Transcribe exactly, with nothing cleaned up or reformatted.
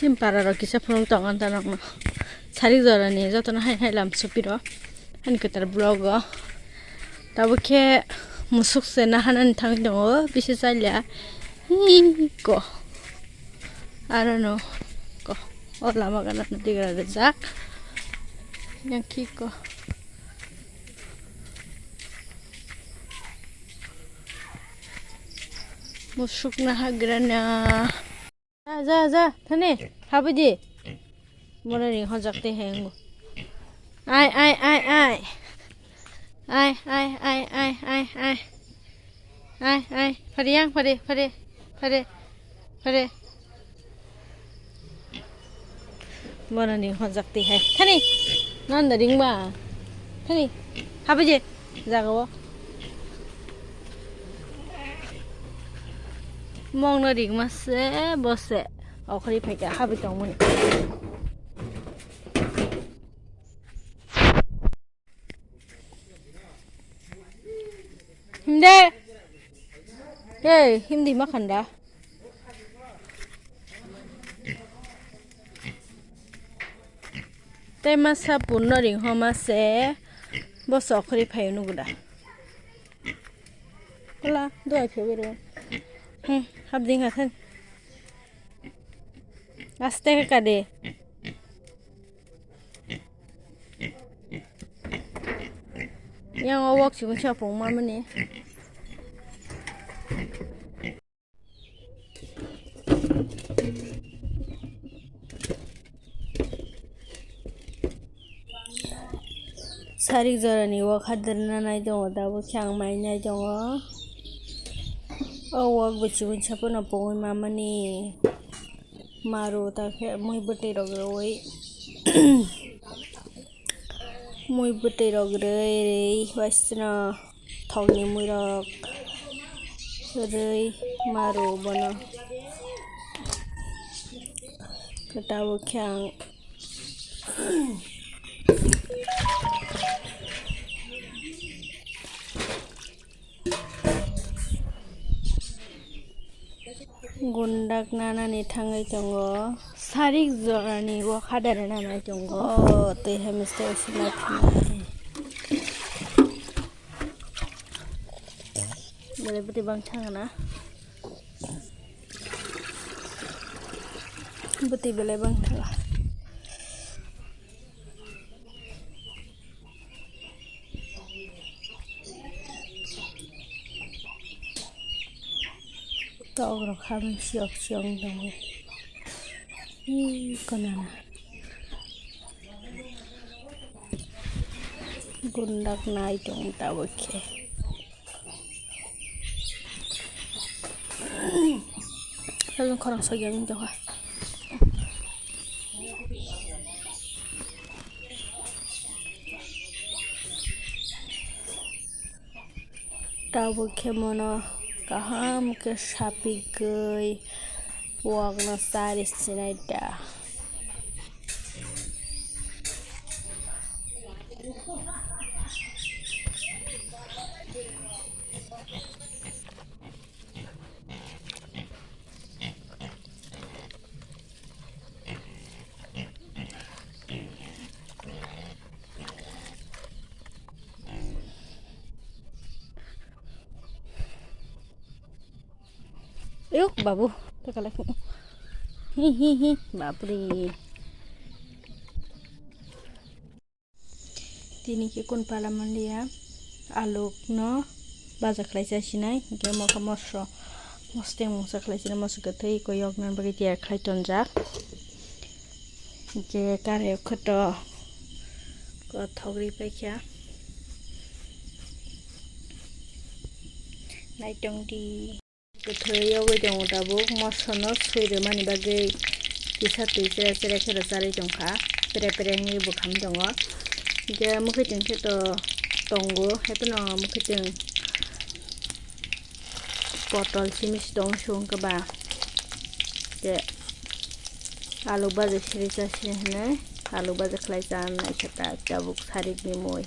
Nini para rok kisa phunuk tong ang ta nokno. Sarik jora ni joto no hai hai lam supi ro. Ani kwtal vlog o. Tabuk khe musuk se nahanani thangwi tongo, bisi chaliya. Hii ko. Aro no ko. O lama gana no digra rijak. Yang ki ko. Musuk nahagrana. Ja, ja, ja, thani, habidi. Mona ring hojak te heng. Ai, ai, ai, ai. Ai, ai, ai, ai, ai, ai. Ai, ai, phari yang, phari, phari, phari, phari. Mona ring hojak te hai. Thani, nan da ring ba. Thani, habidi. Jaga o. Mongno ringma se bo se. Okhori phaikha habwi tongmani. Himde. Hey, himdi makhanda. Tei masa punno ringho ma se bo sok khri phaio nugo da. Pala doi phe wero. Hmm, hap ding ha than. Aste ka de. Yang o wok chibun cha pung ma mani. Sarik jorani wok hadrana nai tongo, tabuk khe ang mai nai tongo. O wok bo chibun sapono pungwi mamani maru, ta khe mui bwtwi rok rwui. Mui bwtwi rok rwi rwi waisano thokni mui rok rwi maru bono. Tabuk khe ang Gundak nanani thangwi tongo. Sarik jorani wok hadrana nai tongo. Oh, twi hai mistake se nai phinai. Belai bwtwi bang thangna. Bwtwi belai bang thanga. Tok rok habang siyok siyok tongo. Ih, konana. Gundak nai tongo tabuk khe. Sabjang khorang soi yang jawa. Tabuk khe mono kaham khe sapigwi wokno chari sinai da. Ayok, babu, takalai. Hi, hi, hi, bapre. Tini khe kun pala manliya, aluk no baja khlai cha sinai, hinkhe mokha mosro, mosodeng mungsa khlai sinai, moso kwthwi koi yokna bagwi tiyar khlai tonjak. Hinkhe karai o khoto kothok ri paikha, naitong di. Kwthwi yogwi tongo tabuk, moso no swi rwmani bagwi kisa twi chera chera khe rwcharwi tongkha, pere pere wngwi bwkham tongo. Hinkhe mwkhwtwng khe to tongo, haiphano mwkhwtwng potol simi se tongo, se wngkha ba. Hinkhe alu baja siri cha siri hinwi alu baja khlai cha naikhe ta tabuk sarikni mui.